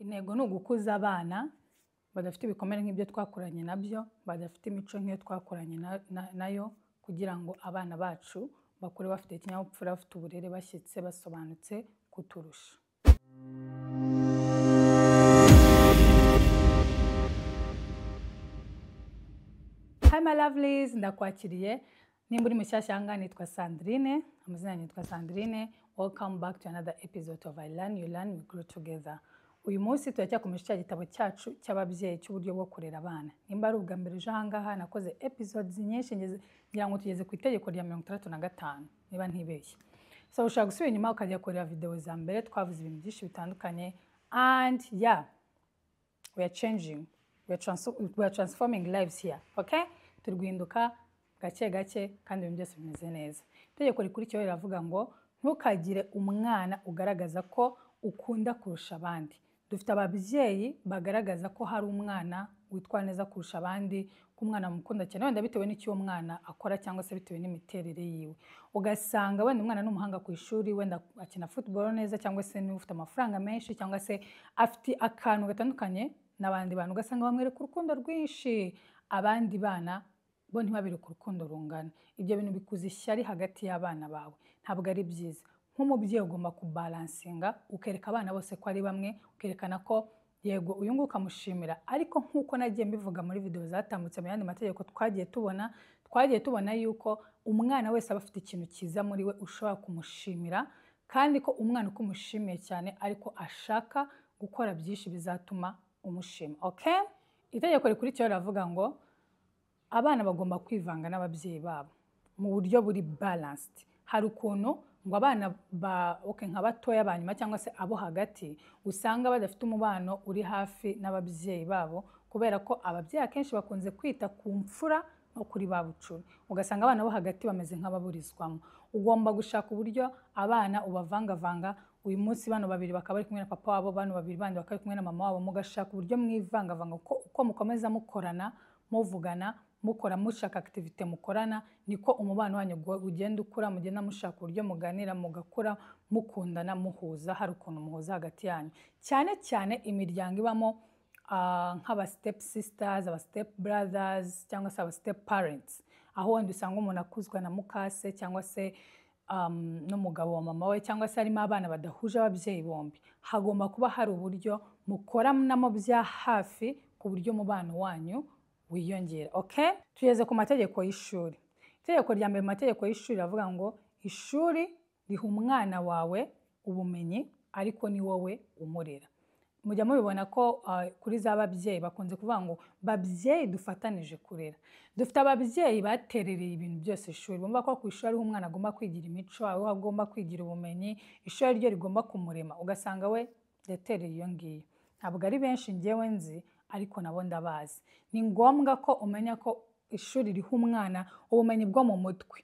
Intego ni ugukuza abana badafite ibikomere nk'ibyo twakuranye nabyo, badafite imico nk'iyo twakuranye nayo, kugira ngo abana bacu bakure bafite ikinyabupfura, bafite uburere, bashyitse, basobanutse kuturusha. Hi my lovelies, ndakwakiriye. Nimba uri mushyashya aha ngaha nitwa Sandrine, amazina yanjye nitwa Sandrine. Welcome back to another episode of I Learn, You Learn, We Grow Together. Uyu munsi turacyakomeje cya gitabo cyacu cy'ababyeyi cy'uburyo bwo kurera abana. Nimba ari ubwa mbere uje aha ngaha, nakoze episodes nyinshi, ngira ngo tugeze ku itegeko rya 65 niba ntibeshye. So ushobora gusubira inyuma ukajya kureba video za mbere, twavuze ibintu byinshi bitandukanye, and yeah, we are changing, we are transforming lives here, okay? Turi guhinduka gake gake kandi ibintu byose bimeze neza. Itegeko rikurikiyeho riravuga ngo ntukagire umwana ugaragaza ko ukunda kurusha abandi. Dufite ababyeyi bagaragaza ko hari umwana witwara neza kurusha abandi, ko umwana amukunda cyane, wenda bitewe n'icyo uwo mwana akora cyangwa se bitewe n'imiterere yiwe. Ugasanga wenda umwana ni umuhanga ku ishuri, wenda akina football neza, cyangwa se niba ufite amafaranga menshi, cyangwa se afite akantu gatandukanye n'abandi bantu, ugasanga bamwereka urukundo rwinshi, abandi bana bo ntibabereke urukundo rungana. Ibyo bintu bikuza ishyari hagati y'abana bawe, ntabwo ari byiza. Nk'umubyeyi ugomba kubalansinga, ukereka abana bose ko ari bamwe, ukerekana ko yego uyu nguyu ukamushimira, ariko nk'uko nagiye mbivuga muri video zatambutse mu yandi mategeko twagiye tubona yuko umwana wese aba afite ikintu cyiza muri we ushobora kumushimira, kandi ko umwana uko umushimiye cyane ariko ashaka gukora byinshi bizatuma umushima. Okay? Itegeko rikurikiyeho riravuga ngo abana bagomba kwivanga n'ababyeyi babo mu buryo buri balanced. Hari ukuntu ngo abana nka batoya ba nyuma cyangwa se abo hagati usanga badafite umubano uri hafi n'ababyeyi babo, kubera ko ababyeyi akenshi bakunze kwita ku mfura no kuri ba bucura, ugasanga abana bo hagati bameze nk'ababurizwamo. Ugomba gushaka uburyo abana ubavangavanga, uyu munsi bano babiri bakaba bari kumwe na papa wabo, bano babiri bandi bakaba bari kumwe na mama wabo, mugashaka uburyo mwivangavanga, uko mukomeza mukorana, muvugana, mukora, mushaka activité mukorana, niko umubano wanyu ugenda ukura, mugenda mushaka uburyo muganira, mugakura, mukundana, muhuza, hari ukuntu muhuza hagati yanyu. Cyane cyane imiryango ibamo nk'aba step sisters, aba step brothers cyangwa se aba step parents, aho wenda usanga umuntu akuzwa na mukase cyangwa se n'umugabo wa mama we, cyangwa se harimo abana badahuje ababyeyi bombi. Hagomba kuba hari uburyo mukoranamo bya hafi ku buryo umubano wanyu wiyongera. Okay? Tugeze ku mategeko y'ishuri. Itegeko rya mbere mu mategeko y'ishuri riravuga ngo ishuri riha umwana wawe ubumenyi, ariko ni wowe umurera. Mujya mubibona ko kuri za babyeyi bakunze kuvuga ngo babyeyi dufatanije kurera. Dufite ababyeyi baterereye ibintu byose ishuri, bumva ko ku ishuri ariho umwana agomba kwigira imico, aho agomba kwigira ubumenyi, ishuri ryo rigomba kumurema, ugasanga we yatereye iyo ngiyo. Ntabwo ari benshi njyewe nzi, ariko nabo ndabazi. Ni ngombwa ko umenya ko ishuri riha umwana ubumenyi bwo mu mutwe,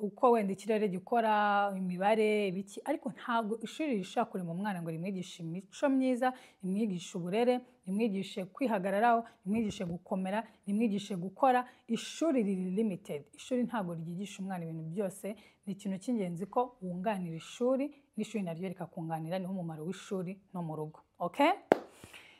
uko wenda ikirere gikora, imibare, ibiki, ariko ntabwo ishuri rishobora kurema umwana ngo rimwigishe imico myiza, rimwigishe uburere, rimwigishe kwihagararaho, rimwigishe gukomera, rimwigishe gukora. Ishuri riri limited. Ishuri ntabwo ryigisha umwana ibintu byose. Ni ikintu cy'ingenzi ko wunganira ishuri, n'ishuri naryo rikakunganira, niho umumaro w'ishuri no mu rugo. Okay?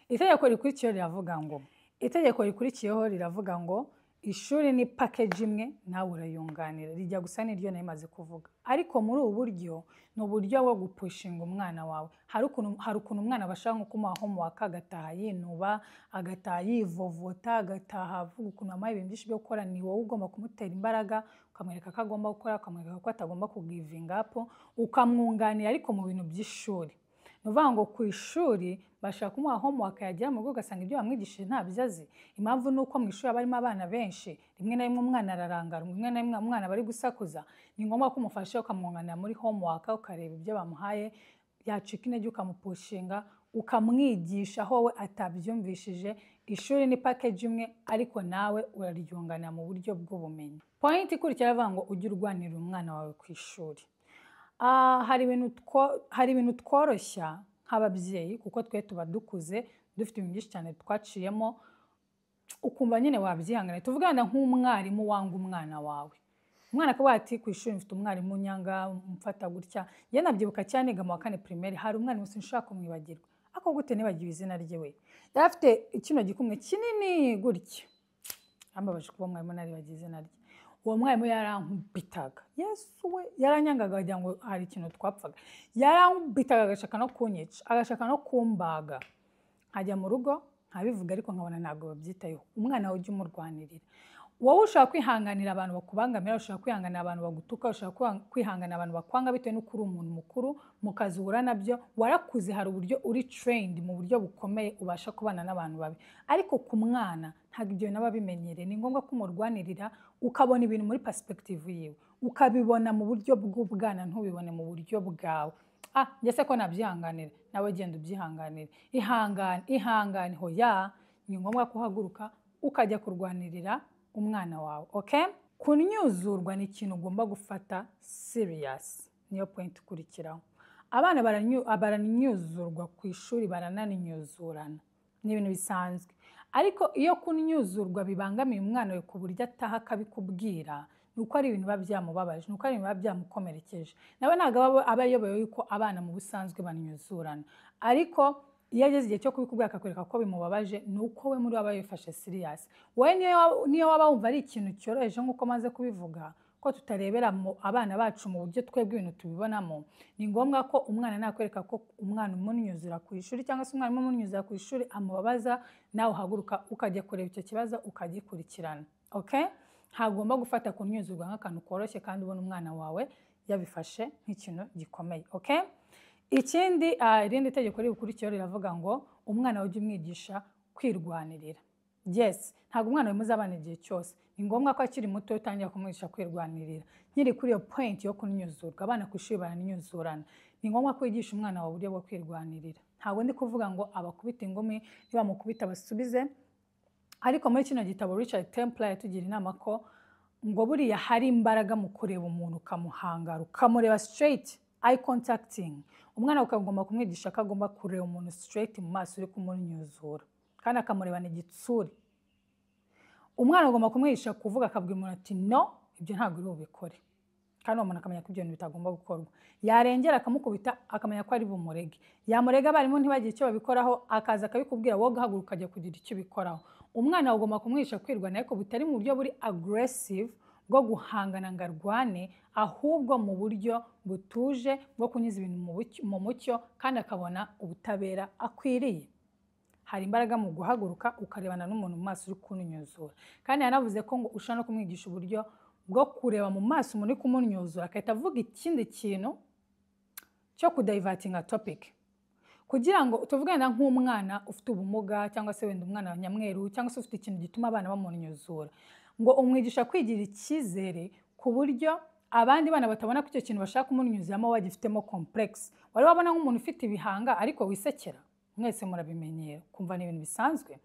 Itegeko rikurikiyeho riravuga ngo, itegeko rikurikiyeho riravuga ngo ishuri ni package imwe, nawe urayunganira, rijya gusa n'iryo nari maze kuvuga, ariko muri ubu buryo ni uburyo bwo gupushinga umwana wawe. Hari ukuntu umwana bashaka nko kumuha homework, agataha yinuba, agataha yivovota, agataha avuga ukuntu amuhaye ibintu byinshi byo gukora. Ni wowe ugomba kumutera imbaraga, ukamwereka ko agomba gukora, ukamwereka ko atagomba kugivinga up, ukamwunganira ariko mu bintu by'ishuri. Ni ukuvuga ngo ku ishuri bashaka kumuha homework, yagera mu rugo ugasanga ibyo bamwigishije ntabyo azi. Impamvu ni uko mu ishuri haba harimo abana benshi, rimwe na rimwe umwana ararangara, rimwe na rimwe umwana bari gusakuza. Ni ngombwa ko umufasha ukamwunganira muri homework, ukareba ibyo bamuhaye, yacika intege ukamupushinga, ukamwigisha aho we atabyumvishije. Ishuri ni package imwe, ariko nawe uraryunganira mu buryo bw'ubumenyi. Point ikurikira iravuga ngo ujye urwanirira umwana wawe ku ishuri. Hari ibintu tworoshya nk'ababyeyi, kuko twe tuba dukuze, dufite ibintu byinshi cyane twaciyemo, ukumva nyine wabyihangana. Tuvugana nk'umwarimu wanga umwana wawe, umwana akavuga ati ku ishuri mfite umwarimu unyanga, umfata gutya. Njye nabyibuka cyane niga mu wa kane primaire, hari umwarimu sinshobora kumwibagirwa. Ako gute nibagiwe izina rye we? Yari afite kino gikumwe kinini gutya. Ambabaje kuba mwarimu naribagiwe izina rye. Uwo mwarimu yarankubitaga. Yesu we, yaranyangaga wagira ngo hari ikintu twapfaga. Yarankubitaga agashaka no kunyica, agashaka no kumbaga. Nkajya mu rugo nkabivuga, ariko nkabona ntabwo babyitayeho. Umwana wawe ujye umurwanirira. Wowe ushobora kwihanganira abantu bakubangamira, ushobora kwihanganira abantu bagutuka, ushobora kwihanganira abantu bakwanga bitewe n'uko uri umuntu mukuru mu kazi uhura nabyo, warakuze, hari uburyo uri trained mu buryo bukomeye ubasha kubana n'abantu babi. Ariko ku mwana ntabwo ibyo bintu aba abimenyereye. Ni ngombwa ko umurwanirira, ukabona ibintu muri perspective yiwe, ukabibona mu buryo bw'ubwana, ntubibone mu buryo bwawe. Ah, njye se ko nabyihanganira, nawe genda ubyihanganire. Ihangane, ihangane, hoya. Ni ngombwa ko uhaguruka ukajya kurwanirira umwana wawe, okay? Kunyuzurwa ni ikintu ugomba gufata serious. Niyo point ikurikiraho. Abana baranyuzurwa ku ishuri, barananinyuzurana, ni ibintu bisanzwe. Ariko iyo kunyuzurwa bibangamiye umwana wawe ku buryo ataha akabikubwira, ni uko ari ibintu biba byamubabaje, ni uko ari ibintu biba byamukomerekeje. Nawe ntabwo aba ayobewe yuko abana mu busanzwe banyuzurana, ariko iyo ageze igihe cyo kubikubwira akakwereka ko bimubabaje, ni uko we muri we aba yifashe serious. Wowe niyo waba wumva ari ikintu cyoroheje, nk'uko maze kubivuga ko tutarebera mu abana bacu mu buryo twebwe ibintu tubibonamo, ni ngombwa ko umwana nakwereka ko umwana umunyuzura ku ishuri cyangwa se umwarimu umunyuzura ku ishuri amubabaza, nawe uhaguruka ukajya kureba icyo kibazo ukagikurikirana. Okay? Ntagomba gufata kunyuzurwa nk'akantu koroshye kandi ubona umwana wawe yabifashe nk'ikintu gikomeye. Okay? Ikindi, irindi tegeko rikurikiyeho riravuga ngo umwana wawe ujye umwigisha kwirwanirira. Yes, ntabwo umwana wawe muzabana igihe cyose. Ni ngombwa ko akiri muto utangira kumwigisha kwirwanirira. Nkiri kuri iyo point yo kunyuzurwa, abana ku ishuri baranyuzurana. Ni ngombwa ko wigisha umwana wawe uburyo bwo kwirwanirira. Ntabwo ndi kuvuga ngo abakubita ingumi, nibamukubita basubize, ariko muri kino gitabo Richard Templar yatugira inama ko ngo buriya hari imbaraga mu kureba umuntu ukamuhangara, ukamureba straight, eye contacting. Umwana ukagomba kumwigisha ko agomba kureba umuntu straight mu maso uri kumunyuzura, kandi akamurebana igitsure. Umwana agomba kumwigisha kuvuga, akabwira umuntu ati no, ibyo ntabwo uri bubikore, kandi uwo muntu akamenya ko ibyo bintu bitagomba gukorwa. Yarengera akamukubita, akamenya ko ari bumurege. Yamurega abarimu ntibagire icyo babikoraho, akaza akabikubwira, wowe ugahaguruka ukajya kugira icyo ubikoraho. Umwana wawe ugomba kumwigisha kwirwanaho, ariko bitari mu buryo buri aggressive bwo guhangana ngo arwane, ahubwo mu buryo butuje bwo kunyuza ibintu mu mucyo, kandi akabona ubutabera akwiriye. Hari imbaraga mu guhaguruka ukarebana n'umuntu mu maso uri kunyuzura. Kandi yanavuze ko ngo ushobora no kumwigisha uburyo bwo kureba mu maso umuntu uri kumunyuzura, agahita avuga ikindi kintu cyo kudivertinga topic. Kugira ngo tuvuge wenda nk'umwana ufite ubumuga, cyangwa se wenda umwana wa nyamweru, cyangwa se ufite ikintu gituma abana bamunyuzura, ngo umwigisha kwigira icyizere ku buryo abandi bana batabona ko icyo kintu bashaka kumunyuzamo bagifitemo complex. Wari wabona nk'umuntu ufite ibihanga ariko wisekera? Mwese murabimenyera, kumva ni ibintu bisanzwe.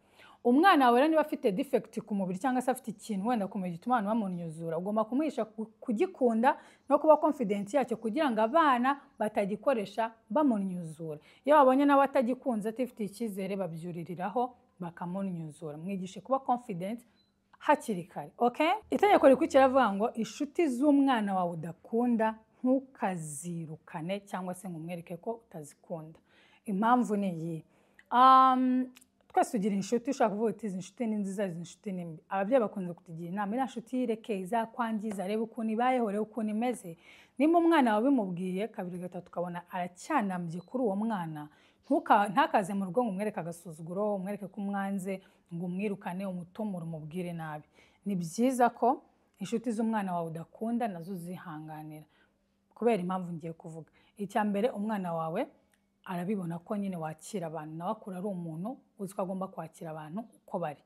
Umwana wawe rero niba afite defect ku mubiri cyangwa se afite ikintu wenda ku mubiri gituma abantu bamunyuzura, ugomba kumwigisha kugikunda no kuba confident yacyo, kugira ngo abana batagikoresha bamunyuzura. Iyo babonye nawe atagikunze, atifitiye icyizere, babyuririraho bakamunyuzura. Mwigishe kuba confident hakiri kare. Okay? Itegeko rikurikira avuga ngo inshuti z'umwana wawe udakunda ntukazirukane cyangwa se ngo umwereke ko utazikunda. Impamvu ni iyi. Twese tugira inshuti, ushobora kuvuga uti izi nshuti ni nziza, izi nshuti ni mbi. Ababyeyi bakunze kutugira inama, iriya nshuti yireke izakwangiza, reba ukuntu ibayeho, reba ukuntu imeze. Nimba umwana wawe bimubwiye kabiri gatatu ukabona aracyanambye kuri uwo mwana, ntakaze mu rugo ngo umwereke agasuzuguro, umwereke ko umwanze, ngo umwirukane, umutumure, umubwire nabi. Ni byiza ko inshuti z'umwana wawe udakunda nazo uzihanganira, kubera impamvu ngiye kuvuga. Icya mbere, umwana wawe arabibona ko nyine wakira abantu, nawe akura ari umuntu uzi ko agomba kwakira abantu uko bari.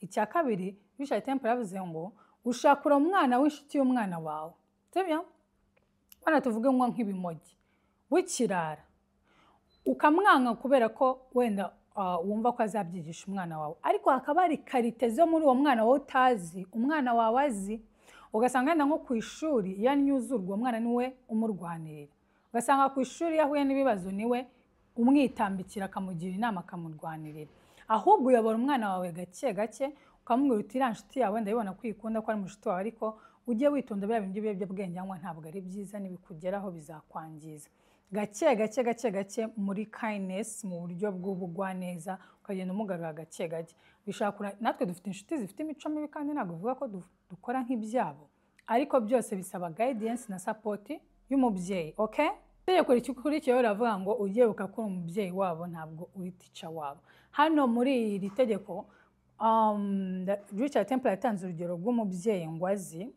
Icya kabiri, Richard Temple yavuze ngo ushakura umwana w'inshuti y'umwana wawe, sibyo? Bana tuvuge ngo nk'ibimogi w'ikirara, ukamwanga kubera ko wenda wumva ko azabyigisha umwana wawe, ariko hakaba hari qualité zo muri uwo mwana wawe utazi, umwana wawe azi. Ugasanga wenda nko ku ishuri iyo anyuzurwa uwo mwana niwe umurwanirira, ugasanga ku ishuri iyo ahuye n'ibibazo niwe umwitambikira, akamugira inama, akamurwanirira. Ahubwo uyobora umwana wawe gake gake, ukamubwira uti iriya nshuti yawe ndabibona ko uyikunda, ko ari mushuti wawe, ariko ujye witonda, biriya bintu by'ibiyobyabwenge anywa ntabwo ari byiza, nibikugeraho bizakwangiza. Gake gake gake gake, muri kindness, mu buryo bw'ubugwaneza, ukagenda umugarura gake gake. Bishobora natwe dufite inshuti zifite imico mibi, kandi ntabwo bivuga ko dukora nk'ibyabo, ariko byose bisaba guidance na support y'umubyeyi, okay? Itegeko rikurikiyeho riravuga ngo ujye wibuka ko uri umubyeyi wabo, ntabwo uri teacher wabo. Hano muri iri tegeko, Richard Temple yatanze urugero rw'umubyeyi ngo azi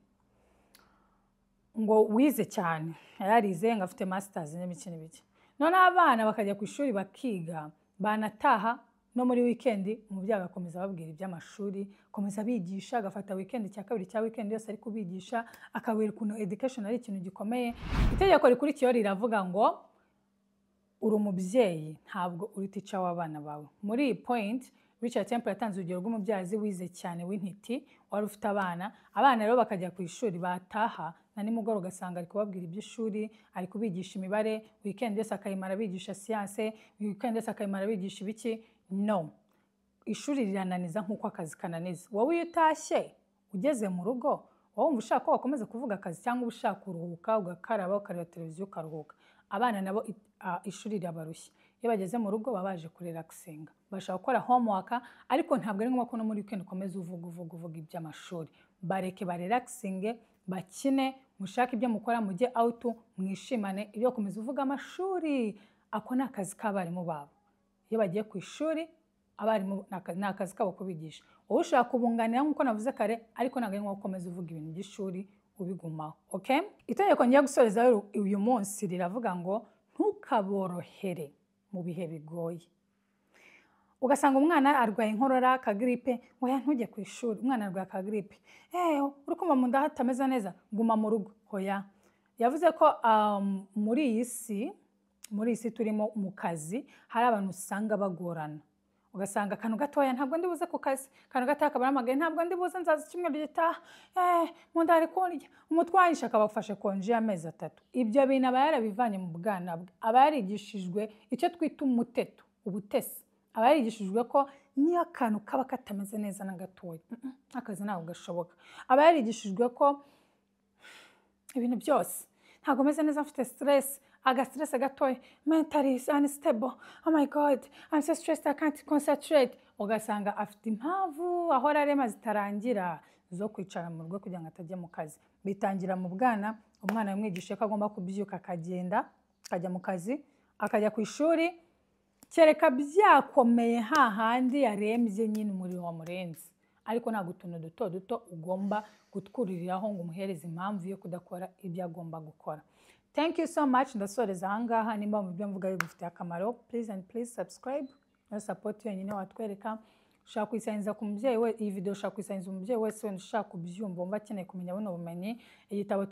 ngo wize cyane, yararize, ngo afite masters n'ibiki n'ibiki. Noneho abana bakajya ku ishuri bakiga, banataha no muri weekend, umubyeyi agakomeza ababwira iby'amashuri, akomeza abigisha, agafata weekend, cya kabiri cya weekend yose ari kubigisha, akabwira ukuntu education ari ikintu gikomeye. Itegeko rikurikiyeho riravuga ngo uri umubyeyi, ntabwo uri teacher w'abana bawe. Muri iyi point, Richard Temple yatanze urugero rw'umubyeyi wize cyane w'intiti, wari ufite abana. Abana rero bakajya ku ishuri, bataha na nimugoroba ugasanga ari kubabwira iby'ishuri, ari kubigisha imibare, weekend yose akayimara abigisha siyanse, weekend yose akayimara abigisha ibiki. No, ishuri rirananiza nk'uko akazi kananiza. Wowe iyo utashye ugeze mu rugo, wowe wumva ushaka ko bakomeza kuvuga akazi, cyangwa uba ushaka kuruhuka, ugakaraba, ukareba televiziyo, ukaruhuka? Abana nabo ishuri rirabarushya. Iyo bageze mu rugo baba baje kurelaxinga, bashaka gukora homework, ariko ntabwo ari ngombwa ko no muri weekend ukomeza uvuga, uvuga, uvuga iby'amashuri. Bareke barelaxinge, bakine, mushake ibyo mukora, mujye out, mwishimane. Ibyo gukomeza uvuga amashuri, ako ni akazi k'abarimu babo. Iyo bagiye ku ishuri, abarimu ni akazi kabo kubigisha. Wowe ushaka kubunganira nk'uko navuze kare, ariko ntabwo ari ngombwa gukomeza uvuga ibintu by'ishuri ubigumaho, okay? Itegeko ngiye gusoreza uyu munsi riravuga ngo ntukaborohere mu bihe bigoye. Ugasanga umwana arwaye inkorora, akagiripe, ngo oya, ntujye ku ishuri. Umwana arwaye akagiripe, uri kumva mu nda hatameze neza, guma mu rugo. Hoya, yavuze ko muri iyi si turimo, mu kazi hari abantu usanga bagorana, ugasanga akantu gatoya, "Ntabwo ndi buze ku kazi." Akantu gatoya akabahamagaye, "Ntabwo ndi buze, nzaza icyumweru gitaha, mu nda hari kundya, umutwe wanyishe," akaba afashe konji y'amezi 3. Ibyo bintu aba yarabivanye mu bwana bwe, aba yarigishijwe icyo twita umuteto, ubutesi. Aba yarigishijwe ko niyo akantu kaba katameze neza na gatoya, akazi ntabwo gashoboka. Aba yarigishijwe ko ibintu byose, "Ntabwo meze neza, mfite stress," agastress gatoya, "Mentally is unstable, oh my God, I'm so stressed, I can't concentrate." Ugasanga afite impamvu ahora arema zitarangira zo kwicara mu rugo kugira ngo atajya mu kazi. Bitangira mu bwana. Umwana yamwigishije ko agomba kubyuka, akagenda, akajya mu kazi, akajya ku ishuri, kereka byakomeye, hahandi yarembye nyine, umuriro wamurenze. Ariko ntabwo utuntu duto duto ugomba kutwuririraho ngo umuhereze impamvu yo kudakora ibyo agomba gukora. Thank you so much. Ndasoreza ahangaha. Nimba mu byo mvuga bigufitiye akamaro, please and please subscribe. Niyo support yonyine watwereka. Ushaka kuyisangiza ku mubyeyi we iyi video, ushaka kuyisangiza umubyeyi wese wenda ushaka kubyumva, wumva akeneye kumenya buno bumenyi. Igitabo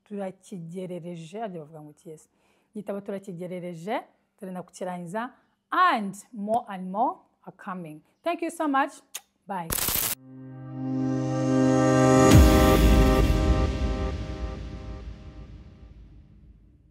turakigerereje, ajya bavuga ngo kiyese, igitabo turakigerereje, turenda kukirangiza, and more and more are coming. Thank you so much, bye.